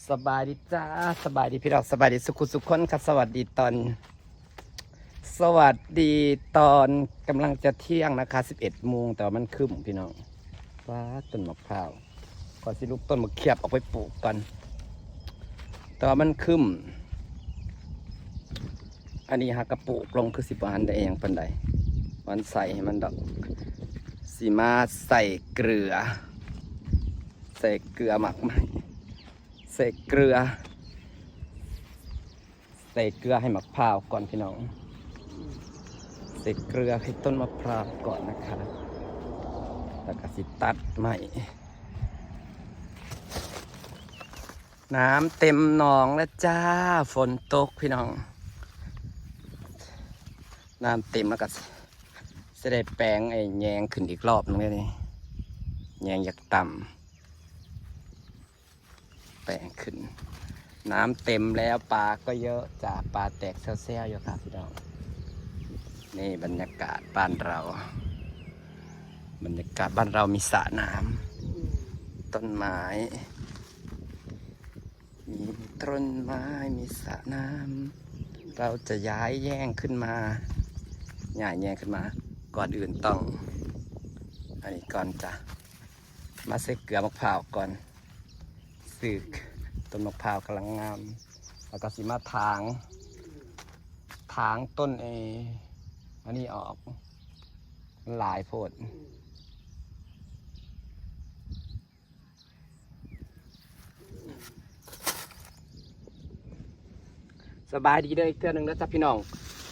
ສະບາຍດີຈ້າ ສະບາຍດີພີ່ນ້ອງ ສະບາຍດີສຸຂູສຸຄົນຄ່ະ. ສະຫວັດດີຕອນ ສະຫວັດດີຕອນກຳລັງຈະທ່ຽງນະຄະ ສິບເອັດໂມງ ແຕ່ວ່າມັນຄຶ້ມພີ່ນ້ອງ. ປາດ ຕົ້ນໝາກພ້າວ ຂ້ອຍຊິລຸກຕົ້ນໝາກຂຽບອອກໄປປູກກ່ອນ ແຕ່ວ່າມັນຄຶ້ມ. ອັນນີ້ຫາກະປູກລົງຄືຊິບໍ່ທັນໄດ້ຫຍັງປານໃດ ມັນໃສ່ໃຫ້ມັນດອກ. ຊິມາໃສ່ເກືອ ໃສ່ເກືອໝາກໄມ້ ໃສ່ເກືອ ໃສ່ເກືອໃຫ້ໝາກພ້າວກ່ອນພີ່ນ້ອງ ໃສ່ເກືອໃຫ້ຕົ້ນໝາກພ້າວກ່ອນນະຄະ ແລ້ວກະຊິຕັດໄມ້. ນ້ຳເຕັມໜອງແລ້ວຈ້າ ຝົນຕົກພີ່ນ້ອງ ນ້ຳເຕັມແລ້ວກະຊິໄດ້ແປງໄອ້ແຍງຂຶ້ນອີກລອບໜຶ່ງເດ້ນີ້ ແຍງຢາກຕ່ຳ ແປງຂຶ້ນ. ນ້ຳເຕັມແລ້ວ ປາກໍເຍອະຈ້າ ປາແຕກແຊວໆຢູ່ຄ່ະພີ່ນ້ອງ. ນີ້ບັນຍາກາດບ້ານເຮົາ ບັນຍາກາດບ້ານເຮົາມີສະນ້ຳ ອືມ ຕົ້ນໄມ້ ມີຕົ້ນໄມ້ ມີສະນ້ຳ. ເຮົາຈະຍ້າຍແຍງຂຶ້ນມາ ຍ້າຍແຍງຂຶ້ນມາ. ກ່ອນອື່ນຕ້ອງ ອັນນີ້ກ່ອນຈ້າ ມາໃສ່ເກືອໝາກພ້າວກ່ອນ ຊື້ຕົ້ນໝາກພ້າວກຳລັງງາມ ແລ້ວກໍຊິມາຖາງ ຖາງຕົ້ນ ເອ ອັນນີ້ອອກ ມັນຫຼາຍໂພດ. ສະບາຍດີເດີ ອີກເທື່ອໜຶ່ງເດີຈ້າພີ່ນ້ອງ.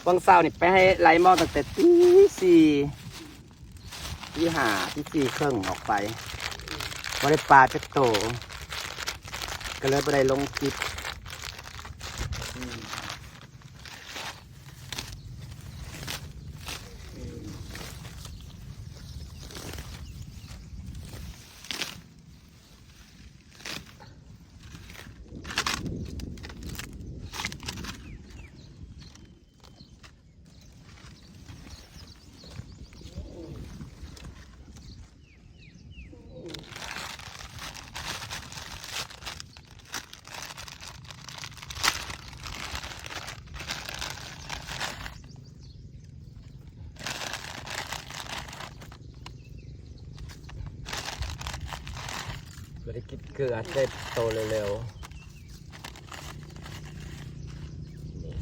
ວັນເສົານີ້ໄປໃຫ້ໄລ່ໝໍ້ຕັ້ງແຕ່ຕີສີ່ ຕີຫ້າ ຕີສີ່ເຄິ່ງອອກໄປ ບໍ່ໄດ້ປາຈັກໂຕ ກໍເລີຍບໍ່ໄດ້ລົງຄລິບ. ບໍ່ໄດ້ກິນເກືອ ເຊັດໂຕເລັວໆ ນີ້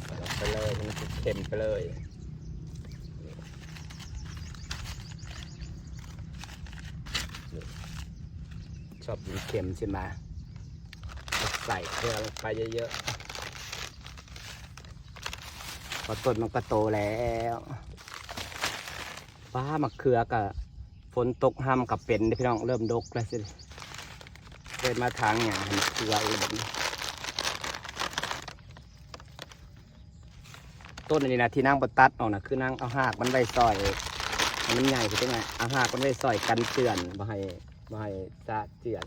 ໃສ່ລົງໄປເລີຍ ມັນຊິເຄັມໄປເລີຍ. ນີ້ ນີ້ ຊອບກິນເຄັມໃຊ່ໄໝ? ໃສ່ເກືອລົງໄປເຍີະໆ ພໍຕົ້ນມັນກໍໂຕແລ້ວ. ປາ ໝາກເຂືອກະ ຝົນຕົກຮຳກະເປັນເດ້ພີ່ນ້ອງ ເລີ່ມດົກແລ້ວຊິ ເລີຍມາຖາງຫຍ້າໃຫ້ໝາກເຂືອອີກ. ຕົ້ນອັນນີ້ນະ ທີ່ນາງບໍ່ຕັດອອກນະ ຄືນາງເອົາຮາກມັນໄວ້ຊ່ອຍໃຫ້ມັນໃຫຍ່ຂຶ້ນຈັ່ງໃດ ເອົາຮາກມັນໄວ້ຊ່ອຍກັນເຈື່ອນ ບໍ່ໃຫ້ ບໍ່ໃຫ້ສະເຈື່ອນ.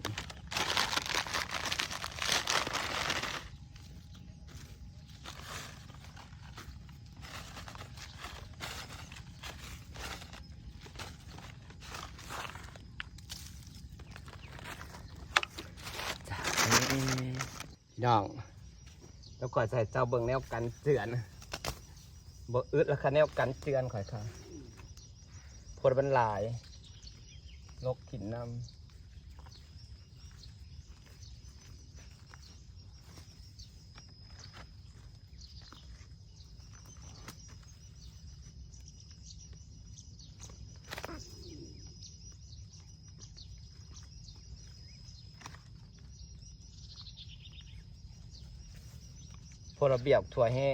ພີ່ນ້ອງ ດຽວຂ້ອຍຊິໃຫ້ເຈົ້າເບິ່ງແນວກັນເຈື່ອນ ບໍ່ອຶດລະຄ່ະ ແນວກັນເຈື່ອນຂ້ອຍຄ່ະ ໂພດມັນຫຼາຍ ລົກຖິ້ມນຳ. ໂພດລະບຽບທົ່ວແຮ່.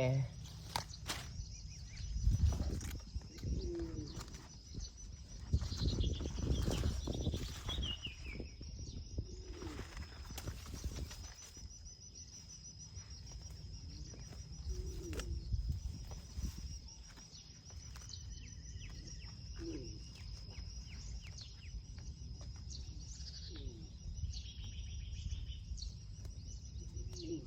ອືມ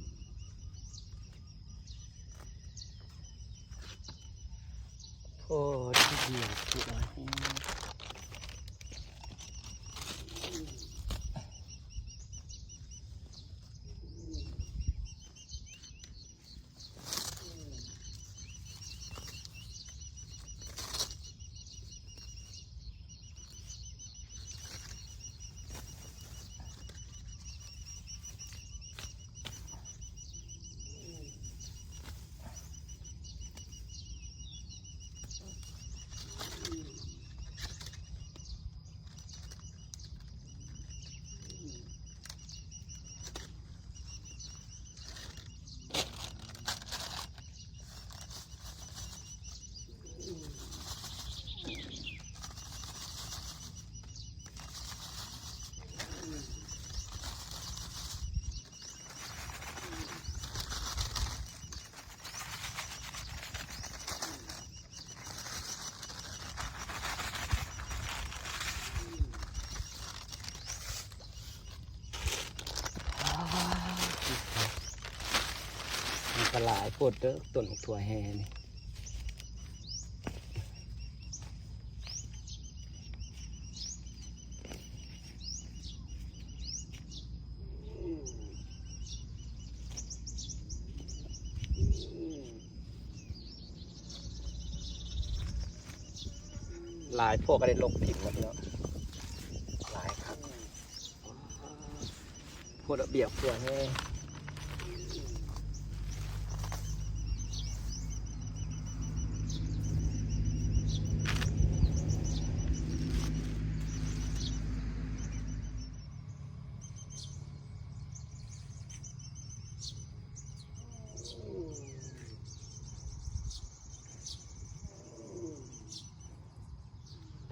ກະຫຼາຍໂພດເດີ ຕົ້ນໝາກຖົ່ວແຮ່ນີ້ ຫຼາຍໂພດກະໄດ້ລົກຖິ້ມແລ້ວພີ່ນ້ອງ ຫຼາຍຄັກ. ໂພດລະບຽບກວ່າແຮງ.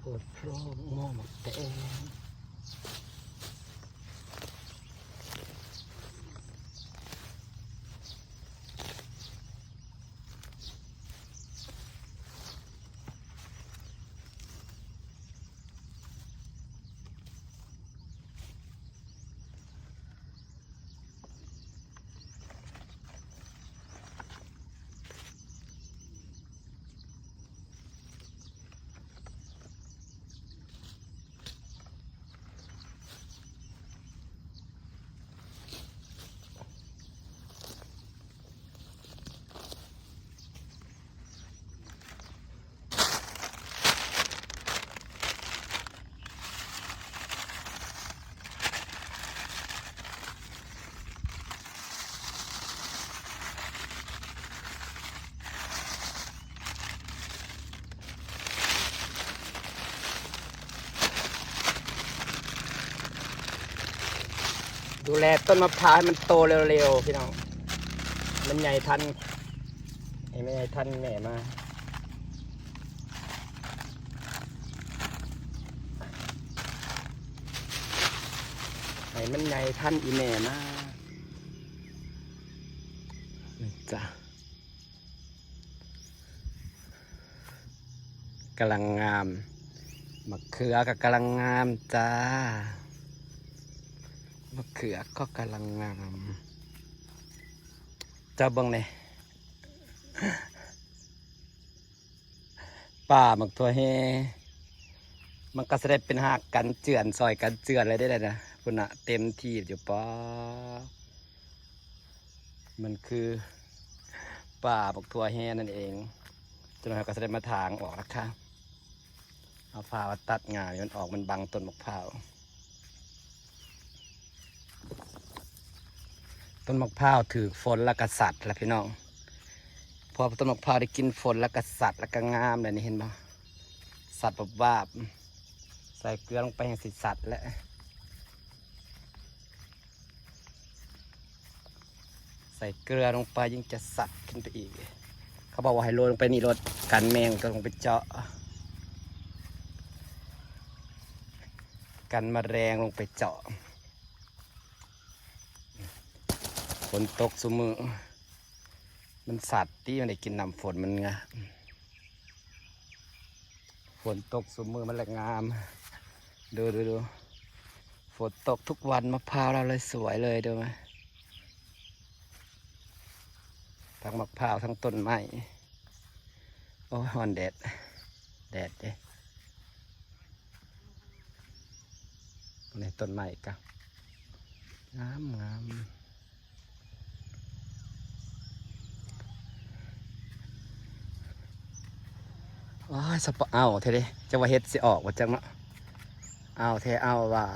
ໂພດໂພ ໝໍໝາກແຕງ. ດູແລຕົ້ນມະພ້າວໃຫ້ມັນໂຕເລັວໆ ພີ່ນ້ອງ ມັນໃຫຍ່ທັນ ໃຫ້ມັນໃຫຍ່ທັນແມ່ມາ ໃຫ້ມັນໃຫຍ່ທັນອີ່ແມ່ມາ ນີ້ຈ້າ. ກຳລັງງາມ ໝາກເຂືອກໍກຳລັງງາມຈ້າ ໝາກເຂືອກໍກຳລັງງາມ ເຈົ້າເບິ່ງແດ່ ປ່າໝາກຖົ່ວແຮ່ ມັນກໍຊິໄດ້ເປັນຮາກກັນເຈື່ອນ ຊ່ອຍກັນເຈື່ອນແລ້ວເດ້ນະ ພຸ້ນນະ ເຕັມທີ່ຢູ່ ປາ ມັນຄືປ່າບັກຖົ່ວແຮ່ນັ້ນເອງ. ຈັກໜ້ອຍເຮົາກໍຊິໄດ້ມາຖາງອອກລະຄ່ະ ເອົາພ້າວມາຕັດງ່າໃຫ້ມັນອອກ ມັນບັງຕົ້ນບັກພ້າວ. ຕົ້ນບັກພ້າວຖືກຝົນລະກະສັດລະພີ່ນ້ອງ ເພາະວ່າຕົ້ນບັກພ້າວໄດ້ກິນຝົນລະກະສັດລະກະງາມແລ້ວນີ້ ເຫັນບໍ່? ສັດວາບໆ ໃສ່ເກືອລົງໄປແຮ່ງຊິສັດແຫຼະ. ໃສ່ເກືອລົງໄປຍິ່ງຈະສັດຂຶ້ນໄປອີກ. ເຂົາບອກວ່າໃຫ້ໂລຍລົງໄປນີ້ໂລດ ກັນແມງ ກໍລົງໄປເຈາະ ກັນມະແລງລົງໄປເຈາະ. ຝົນຕົກຊຸມື້ ມັນສັດຕິ ມັນໄດ້ກິນນ້ຳຝົນ ມັນງາມ. ຝົນຕົກຊຸມື້ມັນລະງາມ. ດູ ດູ ດູ ຝົນຕົກທຸກວັນ ມະພ້າວລາວເລີຍສວຍເລີຍ ດູ ທັງມະພ້າວ ທັງຕົ້ນໄມ້. ໂອ້ຍ ຮ້ອນແດດ ແດດເດ້. ນີ້ຕົ້ນໄມ້ກະງາມ ງາມ. ໂອ້ຍ ສະປະເອົາແທ້ເດ້ ຈັກວ່າເຫັດຊິອອກບໍ່ຈັກເນາະ. ເອົາແທ້ເອົາວ່າ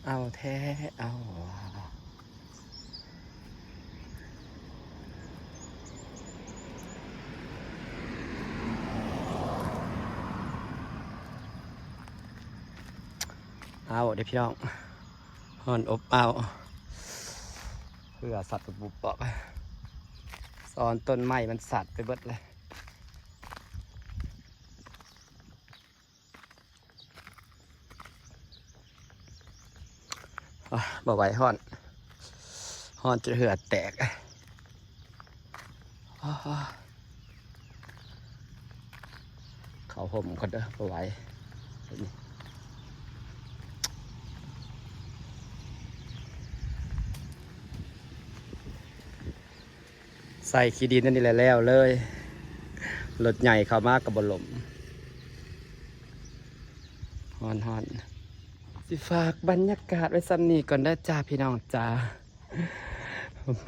ເອົາແທ້ເອົາວ່າ ເອົາເດ້ພີ່ນ້ອງ ຮ້ອນອົບເອົາ ເຫື່ອສັດປຸບໆ ອອກ ຊ້ອນຕົ້ນໄມ້ມັນສັດໄປເບິດເລີຍ. ອາ ບໍ່ໄຫວ ຮ້ອນ ຮ້ອນຈົນເຫື່ອແຕກ. ອ້າ ເຂົ້າຮົ່ມກ່ອນເດີ ບໍ່ໄຫວ. ໃສ່ຂີ້ດິນອັນນີ້ແຫຼະ ແລ້ວເລີຍ. ລົດໃຫຍ່ເຂົ້າມາກໍບໍ່ລົ້ມ. ຮ້ອນໆ. ຊິຝາກບັນຍາກາດໄວ້ສ່ຳນີ້ກ່ອນເດີຈ້າ ພີ່ນ້ອງຈ້າ.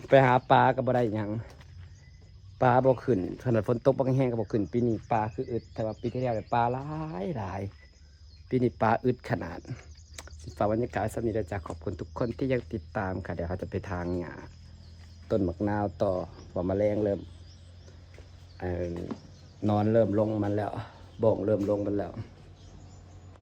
ໄປຫາປາກໍບໍ່ໄດ້ຫຍັງ ປາບໍ່ຂຶ້ນ. ຂະໜາດຝົນຕົກບັກແຮງກໍບໍ່ຂຶ້ນ. ປີນີ້ປາຄືອຶດ ແຕ່ວ່າປີທີ່ແລ້ວນີ້ປາຫຼາຍໆ. ປີນີ້ປາອຶດຂະໜາດ. ຊິຝາກບັນຍາກາດສ່ຳນີ້ເດີຈ້າ. ຂອບຄຸນທຸກຄົນທີ່ຍັງຕິດຕາມຄ່ະ. ດຽວເຮົາຈະໄປຖາງຫຍ້າຕົ້ນໝາກນາວຕໍ່ ເພາະວ່າມະແລງເລີ່ມ ເອີ ໜອນເລີ່ມລົງມັນແລ້ວ ໂບ້ງເລີ່ມລົງມັນແລ້ວ.